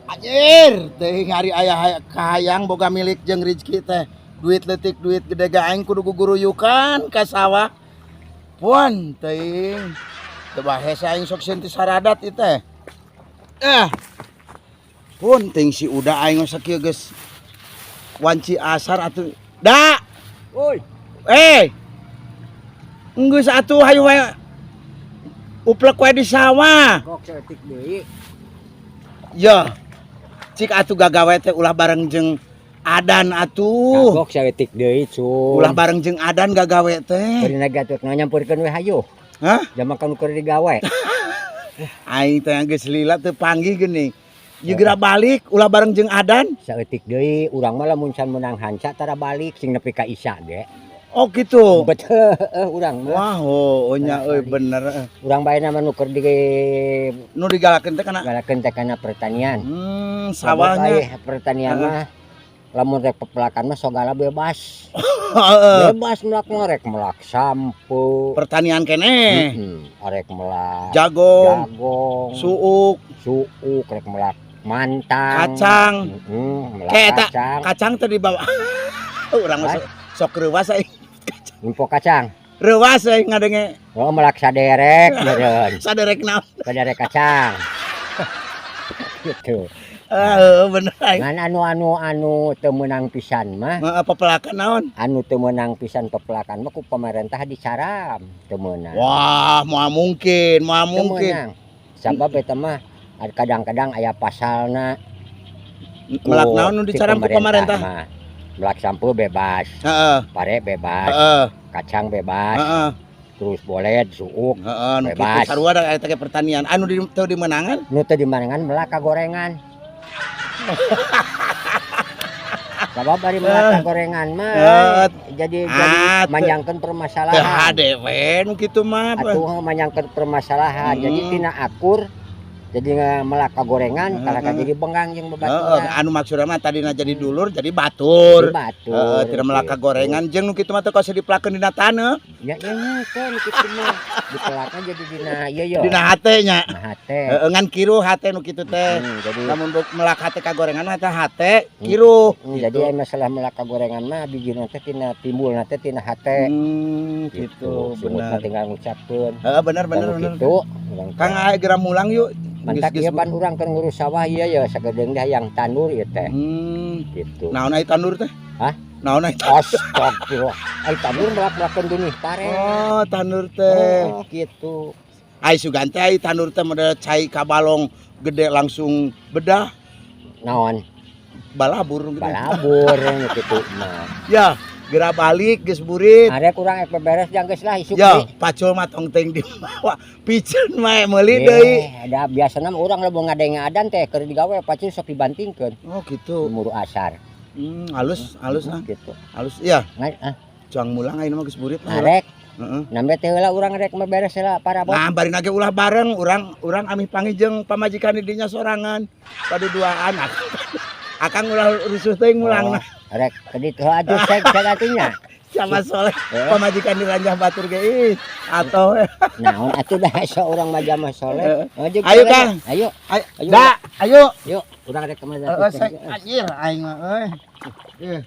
Anjir, teuing ari aya kahayang boga milik jeung rezeki teh. Duit leutik duit gede ge aing kudu guguruyukan ka sawah. Pun teuing. Teu bae aing sok sieun ti saradat ieu teh. Eh. Pun teuing si Uda aing mah sakieu geus wanci asar atuh. Da. Woi. Eh. Geus atuh, hayu we. Uplek we di sawah. Kok saeutik deui? Ya. Cik atuh gagawe teh ulah bareng jeung adan atuh. Kagok saeutik deui, Cun. Ulah bareng jeung adan gagawe teh. Bari atuh nyampurkeun we hayu. Hah? Jama kan keur digawe. Aing teh geus lila teu panggih geuning. Ieu geura balik, ulah bareng jeung adan. Saeutik deui, urang mah lamun can meunang hanca tara balik sing nepi ka Isya ge. Oh, gitu. Betul, urang mah. Wah, oh nya euy, bener. Urang bae mah nu keur di Nu digalakeun teh kana galakeun teh kana pertanian. Sawahnya. Sabab pertanian mah lamun rek pepelakan mah sagala bebas. Bebas melak mah, rek melak sampeu. Pertanian keneh. Heeh, rek melak Jagong, jagong, suuk, suuk, rek melak mantang. Kacang. Heeh, melak Kayak eta kacang. Kacang teh dibawa. Urang mah sok reuwas aing. Info kacang. Reuwas aing ngadenge. Oh, melak saderek meureun. Saderek naon? Saderek kacang. Gitu. Eh, bener aing. Ngan anu anu anu teu meunang pisan mah, Heeh, pepelakan naon? Anu teu meunang pisan pepelakan mah ku pemerintah dicaram, teu meunang. Wah, moal mungkin, moal Teu mungkin. Meunang. Sabab eta mah kadang-kadang aya pasalna. Melak naon nu ti dicaram ku pemerintah? Mah. Melak sampeu bebas, pare bebas, kacang bebas, terus boled, suuk, Heeh, nu kitu bebas. Sarua da eta ge pertanian. Anu di teu dimenangan? Nu teu dimenangan melak gorengan. Sabab ari melak gorengan mah jadi manjangkeun Teu permasalahan. Hade we nu kitu mah. Atuh manjangkeun permasalahan. Jadi tina akur jadi melak gorengan kalah jadi benggang jeung babaturan. Anu maksudna mah tadina jadi dulur jadi batur. Jadi batur. Heeh, tidak melak gitu. Gorengan jeung nu kitu mah teu kos dipelakeun dina taneuh. Ya ya kan kitu mah dipelakna jadi dina ieu yo. Dina hate nya. Nah, hate. Heeh, ngan kiruh hate nu kitu teh. Jadi Lamun melak hate ka gorengan mah teh hate kiruh. Jadi Gitu. aya masalah melak gorengan mah bijina teh tina timbul teh tina hate. Gitu, Bener. bener. Tinggal ngucapkeun. Heeh, bener bener Dan bener. Kitu urang teh. Kang, ayo geura mulang yuk. Mantak Geus- ieu pan urang keur ngurus sawah ieu ya sagedeung dah yang tandur ieu teh. Gitu. Naon ai tandur teh? Hah? Naon ai tandur? Astagfirullah. Ai tandur melak-melakeun benih pare. Oh, tandur teh. Oh, gitu. Ai sugan teh ai tandur teh model cai ka balong gede langsung bedah. Naon? Balabur gitu. Balabur nu kitu mah. Ya, geura balik geus burit. Arek urang ek beberes jang geus lah isuk Ya, deui. Pacul mah tong teuing dibawa. Piceun mah meuli deui. Eh, da biasana mah urang lamun ngadenge adan teh keur digawe pacul sok dibantingkeun. Oh, gitu. Muru asar. Halus, halus ah. Gitu. Halus iya. Ngan ah, Cuang mulang ayeuna mah geus burit lah. Arek Heeh. nambe teh heula urang rek beberes heula parabot. Nah, bari ge ulah bareng, urang urang amih panggih jeung pamajikan di dinya sorangan. Paduduaan. Akang ulah rusuh teuing mulangna. Oh, rek ke ditu atuh sek sek atunya. Sama soleh Eh. pamajikan di ranjah batur ge ih atau Naon atuh dah seorang mah jamah soleh. Oh, jeung Ayo, soleh. Kang. Ayo. Ayo, Ayo. da, ayo. Yuk, urang rek ka mana? Heeh, anjir aing mah euy. Ih.